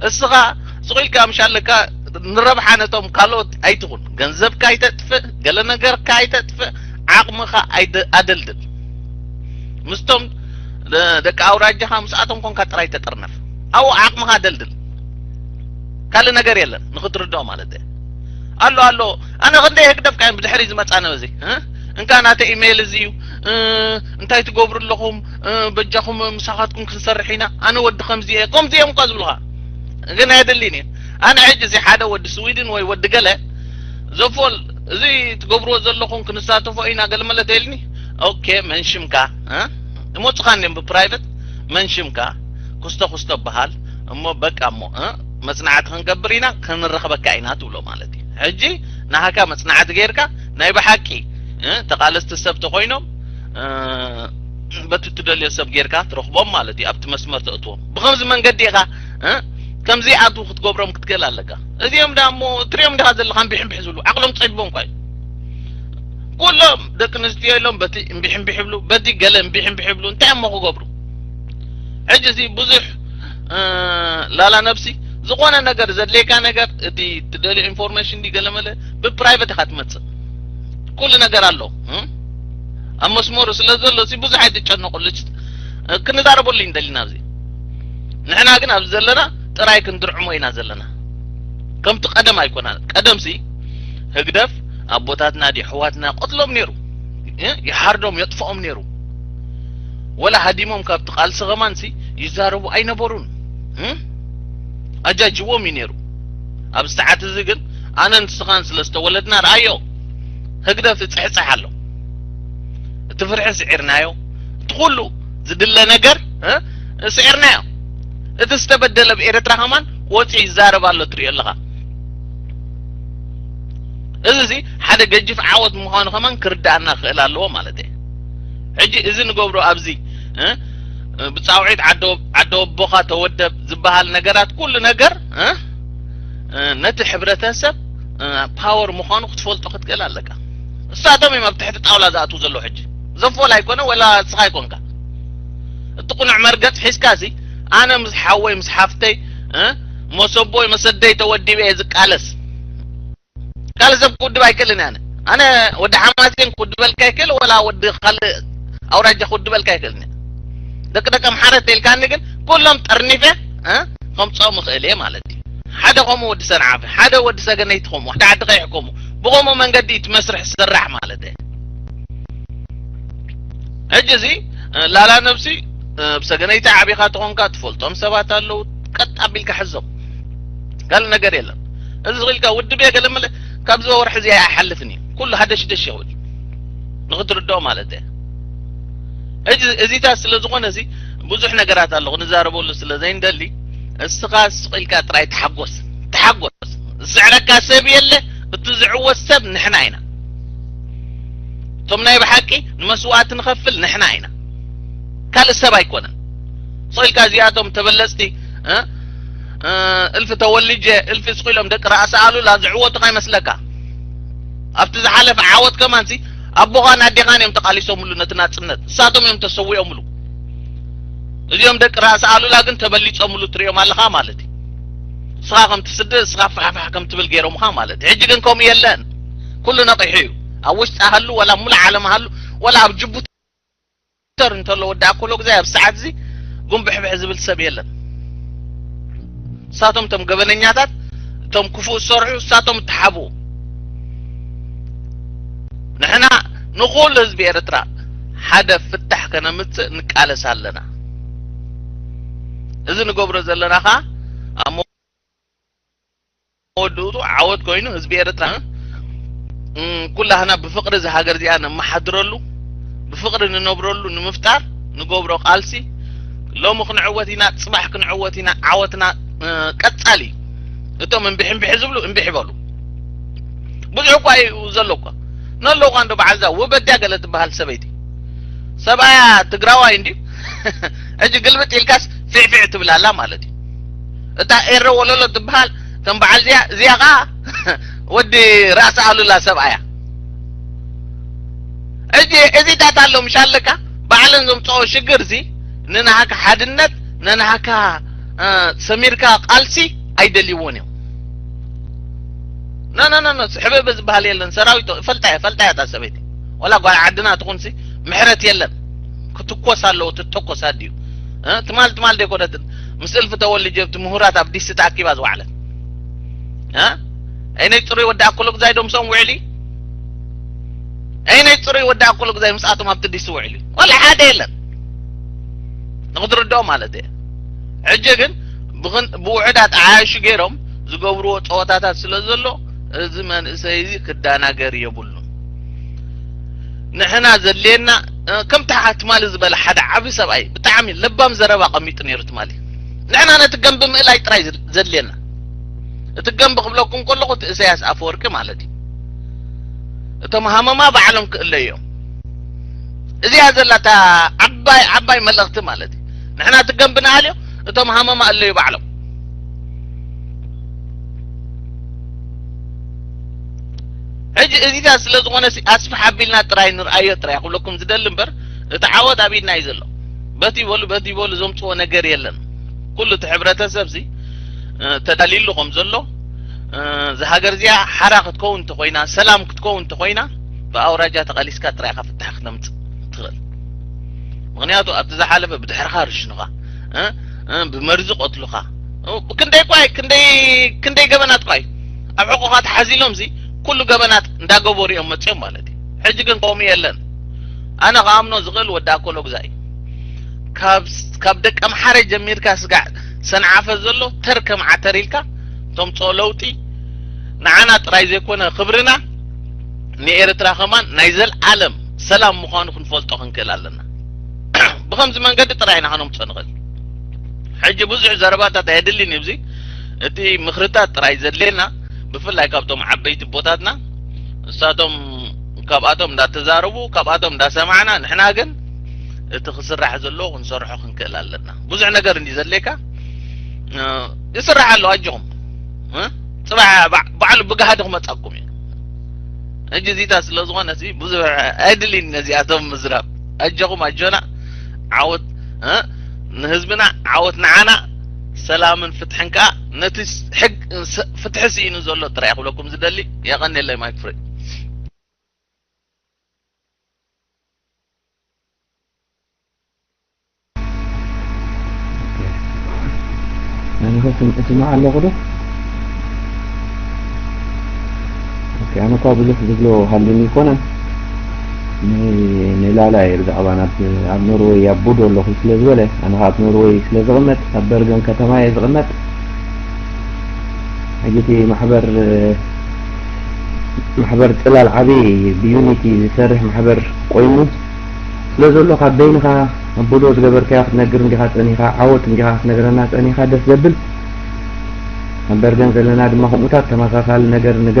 እስኻ ስቕ ኢልካ ምሽ ኣለካ ንረብሓ ነቶም ካልኦት ኣይትኹን። ገንዘብካ ኣይተጥፍእ፣ ገለ ነገርካ ኣይተጥፍእ፣ ዓቕምኻ ኣይደ-፣ ኣደልድል። ምስቶም ደ-፣ ደቂ ኣውራጃኻ ምስኣቶም ኮንካ ጥራይ ተጠርነፍ። ኣብኡ ዓቕምኻ ኣደልድል። ካልእ ነገር የለን ንኽትርድኦ ማለት እየ። ኣሎ ኣሎ፣ ኣነ ክንደይ ህግደፍ ካዮም ብድሕሪ ዝመጻ ነበዚ፣ እ? እንካ ናተ ኢሜይል እዚ እዩ፣ እ፣ እንታይ ትገብሩ ኣለኹም፣ እ፣ በጃኹም ምሳኻትኩም ክንሰርሕ ኢና፣ ኣነ ወዲ ከምዚ እየ፣ ከምዚ እዮም እኳ ዝብሉኻ። ግን ኣየድልይን እዩ። ኣነ ሕጂ እዚ ሓደ ወዲ ስዊድን ወይ ወዲ ገለ ዘፎል እዚ ትገብርዎ ዘለኹም ክንሳተፎ ኢና ገለ መለ ተይልኒ፣ ኦኬ፣ መን ሽምካ፣ እ? እሞ ጽኻን እዮም ብፕራይቨት፣ መን ሽምካ፣ ኩስቶ ኩስቶ በሃል፣ እሞ በቃ እሞ፣ እ? መጽናዕቲ ክንገብር ኢና፣ ክንረኽበካ ኢና ትብሎ ማለት እዩ። ሕጂ ንሃካ መጽናዕቲ ጌርካ ናይ ብሓቂ፣ እ? ተቓለስቲ ሰብ ተኾይኖም፣ እ፣ በቲ ትደልዮ ሰብ ጌርካ ትረኽቦም ማለት እዩ። ኣብቲ መስመር ተእትዎም። ብኸምዚ መንገዲ ኢኻ፣ እ፣ ከምዚ ኣቱ ክትገብሮም ክትክእል ኣለካ። እዚኦም ዳ እሞ ትሪኦም ዲኻ ዘለኻ እምቢሕ እምቢሕ ዝብሉ፣ ዓቕሎም ጸቢቦም እኳ እዩ። ኩሎም ደቂ ኣንስትዮ ኢሎም በቲ እምቢሕ እምቢሕ ይብሉ፣ በቲ ገለ እምቢሕ እምቢሕ ይብሉ። እንታይ እሞ ክገብሩ? ሕጂ እዚ ብዙሕ፣ እ፣ ላላ ነብሲ፣ ዝኾነ ነገር ዘድልየካ ነገር፣ እቲ ትደልዮ ኢንፎርሜሽን ዲ ገለመለ ብፕራይቨት ኢኻ ትመጽእ። ኩሉ ነገር ኣሎ፣ እ? ኣብ መስመሩ ስለ ዘሎ፣ እዚ ብዙሕ ኣይትጨነቁሉ። እ፣ ክንዛረበሉ እንደሊና ኣብዚ። ንሕና ግን ኣብዚ ዘለና ጥራይ ክንድርዕሞ ኢና ዘለና። ከምቲ ቀደም ኣይኮናን። ቀደምሲ ህግደፍ ኣቦታትና ድዩ ኣሕዋትና ቆትሎም ነይሩ። እ? ይሓርዶም፣ የጥፍኦም ነይሩ። ወላ ሃዲሞም ካብቲ ቃልሲ ከማንሲ ይዛረቡ ኣይነበሩን። እ? ኣጃጅዎም እዩ ነይሩ። ኣብ ሰዓት እዚ ግን ኣነ ንስኻን ስለ ዝተወለድና ረኣዮ። ህግደፍ ይጽሕጽሕ ኣሎ። እቲ ፍርሒ ስዒርናዮ። እቲ ኩሉ ዝድለ ነገር፣ እ? ስዒርናዮ። እቲ ዝተበደለ ኣብ ኤርትራ ከማን ወጺኡ ይዛረብ ኣሎ ትሪኦ ኣለኻ። እዚ እዚ ሓደ ገጅፍ ዓወት ምዃኑ ከማን ክርዳኣና ክኽእል ኣለዎ ማለት እየ። ሕጂ እዚ ንገብሮ ኣብዚ፣ እ? ብጻውዒት ዓዶ-፣ ዓዶ ኣቦኻ ተወደብ ዝበሃል ነገራት ኩሉ ነገር፣ እ? እ፣ ነቲ ሕብረተሰብ፣ እ፣ ፓወር ምዃኑ ክትፈልጦ ክትክእል ኣለካ። እሳቶም እዮም ኣብ ትሕቲ ጣውላ ዝኣትዉ ዘለዉ ሕጂ። ዘፎል ኣይኮነ ወላ እስኻ ኣይኮንካ። እቲ ቁኑዕ መርገጽ ሒዝካ ሲ፣ ኣነ ምስ ሓወይ ምስ ሓፍተይ፣ እ፣ መሰቦይ መሰደይ ተወዲበ እየ ዝቃለስ። ካልእ ሰብ ክውድብ ኣይክእልን ኣነ። ኣነ ወዲ ሓማሴን ክውድበልካ ይክእል፣ ወላ ወዲ ካልእ ኣውራጃ ክውድበልካ ኣይክእልን። ደቂ ደቂ ኣምሓረ ተይልካኒ ግን ኩሎም ጠርኒፈ፣ እ፣ ከምጽኦም እኽእል እየ ማለት እዩ። ሓደ ከምኡ ወዲ ሰንዓፈ፣ ሓደ ወዲ ሰገነይቲ ከምኡ፣ ሓደ ዓዲ ቀይሕ ከምኡ። ብኸምኡ መንገዲ እቲ መስርሕ ዝስራሕ ማለት እየ። ሕጂ እዚ፣ እ፣ ላላ ነብሲ፣ እ፣ ብሰገነይቲ ዓቢኻ ተኾንካ ትፈልጦም ሰባት ኣለዉ፣ ቀጥ ኣቢልካ ሕዞም። ካልእ ነገር የለን። እዚ ኢልካ ውድብ እየ ገለ መለ ካብዚ ወርሒ እዚ ኣይሓልፍን እዩ። ኩሉ ሃደሽደሽ ይብል። ንኽትርድኦ ማለት እየ። ሕጂ እዚታት ስለ ዝኾነ እዚ ብዙሕ ነገራት ኣሎ ክንዛረበሉ ስለ ዘይንደሊ፣ እስኻ ስቕ ኢልካ ጥራይ ተሓጎስ። ተሓጎስ። ዝስዕረካ ሰብ የለ፣ እቲ ዝዕወት ሰብ ንሕና ኢና። እቶም ናይ ብሓቂ ንመስዋእቲ ንኸፍል ንሕና ኢና። ካልእ ሰብ ኣይኮነን። ስቕ ኢልካ እዚኣቶም ተበለጽቲ፣ እ? እ፣ እልፊ ተወልጀ፣ እልፊ ስቕ ኢሎም ደቂ ራእሲ ኣሉላ ዝዕወቱ ከይመስለካ። ኣብቲ ዝሓለፈ ዓወት ከማንሲ ኣቦኻን ኣዴኻን እዮም ተቃሊሶምሉ ነቲ ናጽነት። ንሳቶም እዮም ተሰዊኦምሉ። እዚኦም ደቂ ራእሲ ኣሉላ ግን ተበሊጾምሉ ትሪኦም ኣለኻ ማለት እዩ። ንስኻ ከም ትስደድ፣ ንስኻ ፋሕፋሕ ከም ትብል ገይሮምኻ ማለት እዩ። ሕጂ ግን ከምኡ የለን። ኩሉ ነቒሑ እዩ። ኣብ ውሽጢ ሃሉ፣ ወላ ሙሉእ ዓለም ሃሉ፣ ወላ ኣብ ጅቡቲ እንተሎ ወዲ ኣኮሎ ግዛይ ኣብ ሰዓት እዚ ጉንብሕብሕ ዝብል ሰብ የለን። ንሳቶም እቶም ገበነኛታት፣ እቶም ክፉእ ዝሰርሑ፣ ንሳቶም እተሓብኡ። ንሕና ንኹሉ ህዝቢ ኤርትራ ሓደ ፍታሕ ከነምጽእ ንቃለስ ኣለና። እዚ ንገብሮ ዘለና ኸኣ ኣብ መወድእቱ ዓወት ኮይኑ ህዝቢ ኤርትራ፣ እም፣ ኩላህና ብፍቕሪ እዛ ሃገር እዚኣ ነመሓድረሉ፣ ብፍቕሪ ንነብረሉ ንምፍጣር ንገብሮ ቃልሲ፣ ሎሚ ክንዕወት ኢና፣ ጽባሕ ክንዕወት ኢና፣ ዓወትና፣ እ፣ ቀጻሊ እዩ። እቶም እምቢሕ እምቢሕ ዝብሉ እምቢሕ ይበሉ። ብዙሕ እኳ እዩ ዘሎ እኳ። ነሎ እኳ እንዶ በዓል እዛ ውበድያ ገለ ትበሃል ሰበይቲ። ሰብኣያ ትግራዋይ እንድዩ። ሕጂ ግልብጥ ኢልካስ ፊዕፊዕ ትብል ኣላ ማለት እዩ። እታ ኤረ ወለሎ ትበሃል፣ ከም በዓል እዚኣ፣ እዚኣ ኸዓ ወዲ ራእሲ ኣሉላ ሰብኣያ። ሕጂ እዚታት ኣሎ ምሽ ኣለካ፣ ባዕለን ዘምጽኦ ሽግር እዚ ንናሃካ ሓድነት፣ ንናሃካ እ፣ ሰሚርካ ቃልሲ ኣይደልይዎን እዮም። ኖ፣ ኖ፣ ኖ፣ ኖ፣ ሕበበ ዝበሃል የለን። ሰራዊት ፈልጣ እያ፣ ፈልጣ እያ እታ ሰበይቲ። ወላ ጓል ዓድና ትኹንሲ ምሕረት የለን። ክትኮስ ኣለዎ፣ ትተኮስ ኣድዩ። እ፣ ትማል፣ ትማል ደይኮነትን ምስ እልፊ ተወልጀ ኣብቲ ምሁራት ኣብ ዲሲ ተኣኪባ ዝወዓለት። እ? ኣይነይ ጽሩይ ወዲ ኣኮሎግዛይ ዶ ምስኦም ውዕሊ? ኣይነይ ጽሩይ ወዲ ኣኮሎግዛይ ምስኣቶም ኣብቲ ዲሲ ውዕሊ? ወላ ሓደ የለን። ንኽትርድኦ ማለት እየ። ሕጂ ግን ብኽን-፣ ብውሑዳት ዓያሹ ገይሮም ዝገብርዎ ጸወታታት ስለ ዘሎ፣ እዚ መንእሰይ እዚ ክዳናገር የብሉን። ንሕና ዘድልየና፣ እ፣ ከም ትሓ-፣ ትማሊ ዝበለ ሓደ ዓቢ ሰብኣይ፣ ብጣዕሚ ለባም ዘረባ ኣቐሚጡ ነይሩ ትማሊ። ንሕና ነቲ ገምቢ ምእላይ ጥራይ ዘድ-፣ ዘድልየና። እቲ ገምቢ ክብለኩም ከለኹ፣ እቲ እሰያስ ኣፈወርቂ ማለት እዩ። እቶም ሃመማ ባዕሎም ክእለዩ እዮም። እዚኣ ዘላ እታ ዓባይ፣ ዓባይ መልእኽቲ ማለት እዩ። ንሕና እቲ ገምቢ ንኣልዮ፣ እቶም ሃመማ ኣለዩ ባዕሎም። ሕጂ እዚታት ስለ ዝኾነ ሲ-፣ ኣስፍሕ ኣቢልና ጥራይ ንርኣዮ ጥራይ ክብለኩም ዝደሊ እምበር፣ እቲ ዓወት ኣብ ኢድና እዩ ዘሎ። በቲ ይበሉ፣ በቲ ይበሉ ዘምጽዎ ነገር የለን። ኩሉ እቲ ሕብረተሰብ ሲ፣ እ፣ ተዳሊሉ ከም ዘሎ፣ እ፣ እዛ ሃገር እዚኣ ሓራ ክትከውን እንተኾይና፣ ሰላም ክትከውን እንተኾይና፣ ብኣውራጃ ተቓሊስካ ጥራይ ኢኻ ፍታሕ ክተምጽእ ትኽእል። ምኽንያቱ ኣብቲ ዝሓለፈ ብድሕርኻ ርሽኑኻ፣ እ፣ እ፣ ብመርዚ ቆትሉኻ። እ፣ ክንደይ ኳይ፣ ክንደይ፣ ክንደይ ገበናት ኳይ ኣብ ሕቆኻ ተሓዚሎም ሲ፣ ኩሉ ገበናት እንዳገበሩ እዮም መጽዮም ማለት እዩ። ሕጂ ግን ከምኡ የለን። ኣነ ክኣምኖ ዝኽእል ወዲ ኣኮሎግዛ እዩ። ካብ፣ ካብ ደቀምሓረ ጀሚርካ ስጋዕ ሰንዓፈ ዘሎ ተር ከም ዓተር ኢልካ ተምጽኦ ለውጢ ንዓና ጥራይ ዘይኮነ ክብርና ንኤርትራ ከማን ናይ ዘልዓለም ሰላም ምዃኑ ክንፈልጦ ክንክእል ኣለና። ብኸምዚ መንገዲ ጥራይ ኢና ከነምጽኦ ንኽእል። ሕጂ ብዙሕ ዘረባታት ኣየድልን እዩ። እዚ እቲ ምኽርታት ጥራይ ዘድልየና፣ ብፍላይ ካብቶም ዓበይቲ ቦታትና፣ ንሳቶም ካብኣቶም እንዳተዛረቡ፣ ካብኣቶም እንዳሰማዕና፣ ንሕና ግን እቲ ክስራሕ ዘለዎ ክንሰርሖ ክንክእል ኣለና። ብዙሕ ነገር እንዲ ዘድልየካ፣ እ፣ ይስራሕ ኣሎ፣ ኣጆኹም። እ? ጽባሕ ባ-፣ ባዕሉ ብጋህዲ ክመጻኩም እዩ። ሕጂ እዚታት ስለ ዝኾነ፣ እዚ ብዙሕ ኣይድልን ነዚኣቶም ምዝራብ። ኣጆኹም፣ ኣጆና፣ ዓወት፣ እ? ንህዝብና፣ ዓወት ንዓና፣ ሰላምን ፍትሕን ከኣ ነቲ ስ-፣ ሕግ፣ ስ-፣ ፍትሒ ስኢኑ ዘሎ ጥራይ ክብለኩም ዝደሊ። የቐንየለይ ማይክ ፍሬ። ኣነ ኸ ስም-፣ እስማዕ ኣለኹ ዶ? ኦኬ፣ ኣነ እኳ ብዙሕ ዝብሎ ሃልዩኒ ኣይኮነን። ን-፣ ንላላ እየ ብዛዕባ ናብ፣ ኣብ ኖርወይ ኣብ ቡዶ ኣለኹ ስለ ዝበለ፣ ኣነ ኸኣ ኣብ ኖርወይ ስለ ዝቕመጥ፣ ኣብ በርገን ከተማ እየ ዝቕመጥ። ሕጂ እቲ ማሕበር፣ ማሕበር ጽላል ዓቢ ብዩኒቲ ዝሰርሕ ማሕበር ኮይኑ፣ ስለ ዘሎ፣ ካብ በይንኻ ኣቦዶ ዝገበርካዮ ክትነግር እንዲኻ ጸኒኻ፣ ዓወት እንዲኻ ክትነግረና ጸኒኻ፣ ደስ ዘብል። ኣብ በርገን ዘለና ድማ ከምኡታት ተመሳሳሊ ነገር ንገብ